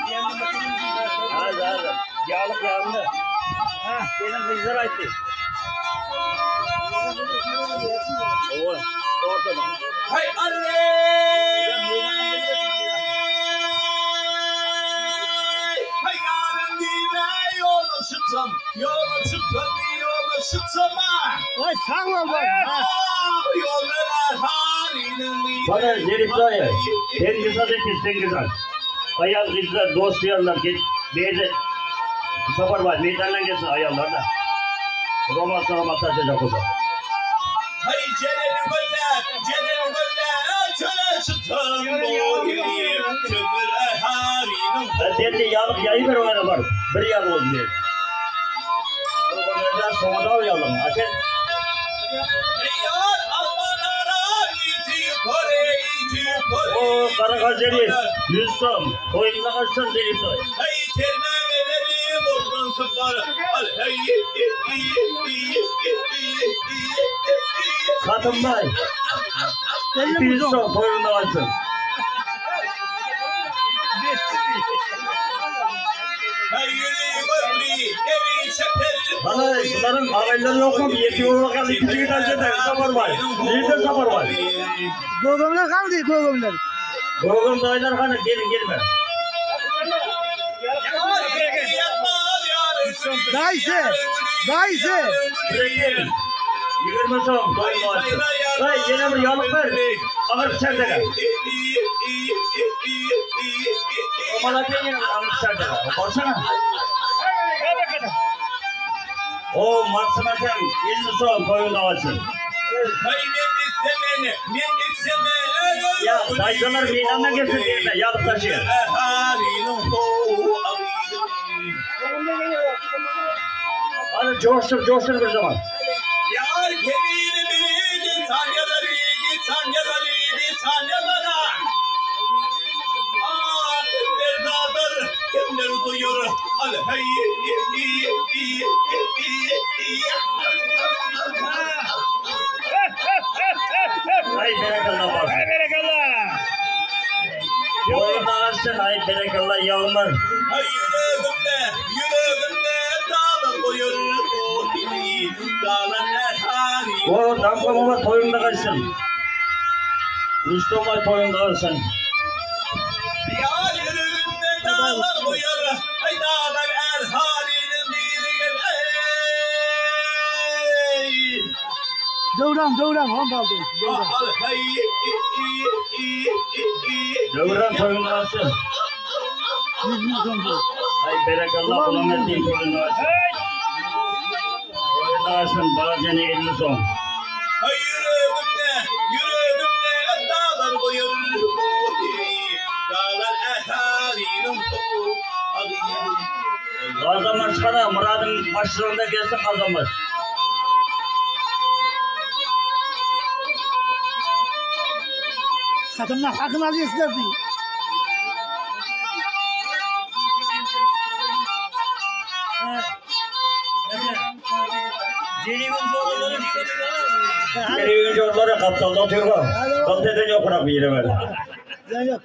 Az az. Ýalyk ýanynda. Gelin gyzlar aýtdy. Owa, ortadan. Hay alle! Hay yarın dibe yola çıksam, yola çıksam, yola çıksam ah! Oý sag bol bol. Ah, yollara harinin Bana Zerif dayı, sen güzel ettin, sen güzel. Ayal kızlar, dost yarlar, geç, meyde, Sapar var, meydandan gelsin ayallar da. Roman sana taşıyacak o zaman. Hay Celal göller, Celal göller, çöle çıktım boyu, kömür harinin Ben dedi yağlık yayı ver ona var. Bir yağ oldu diye. Onlardan sonra da yağlım. Açın. Yar Almanlara iti pare, iti pare. O kara gazeli, 100 som. Koyunla kaçsın Zerif dayı. Hey termemeleri buradan sıkar. Al hey i i i i i i i. Katın bay. 50 100 som. som koyunla kaçsın. Hey yürü gömlü, eri şeker. Bana bunların ağayları yok mu? Yetiyor bakalım. İkinci tane de Sapar var. Lider Sapar var. Gögümler kaldı gögümler. Program dayılar hani gelin gelme. Dayısı, dayısı. Gelin. 20 som koyunla kaçsın. Dayı yine bir yağlık ver. Ağır içeride. Malatya yine ağır içeride. Baksana. O Marsımaten 50 som koyunla kaçsın. Hey men istemene, men istemene. Ya dayılar meydanına gelsin diye yağlık taşıyor. Hadi coştur coştur bir zaman. Yar kemini biri sanyaları sanyaları sanyalara. Ah kimler dağdır, kimler duyur. Al hey i i i i i. Ay berekallah varsın. Ay berekallah. Boyun ağaçsın ay berekallah yağmur. Ay yüreğimde, yüreğimde dağlar koyur. Dağlar erhani. O damga baba toyunda kaçsın. Rüstem ay toyunda kaçsın. Yar yüreğimde dağlar koyur. Ay dağlar erhaninin dili. Ey. Döwran döwran on kaldı. Döwran. Al hey i i i i i. Dövren toyunda kaçsın. 100 bin som. bu. Ay berekallah bulamettin toyunda kaçsın. Hey. Toyunda kaçsın bağcını 50 som. Ay yüreğimde, yüreğimde dağlar koyur. Dağlar ehalinin Kazanma çıkana Murad'ın başlığında gelsin kazanmaz. Satımdan hakkını alıyorsunlar diye. Celib'in zorluları Geri yolları kapsalda oturuyor. Kapteden yok bırak bir yere böyle. Ben yok.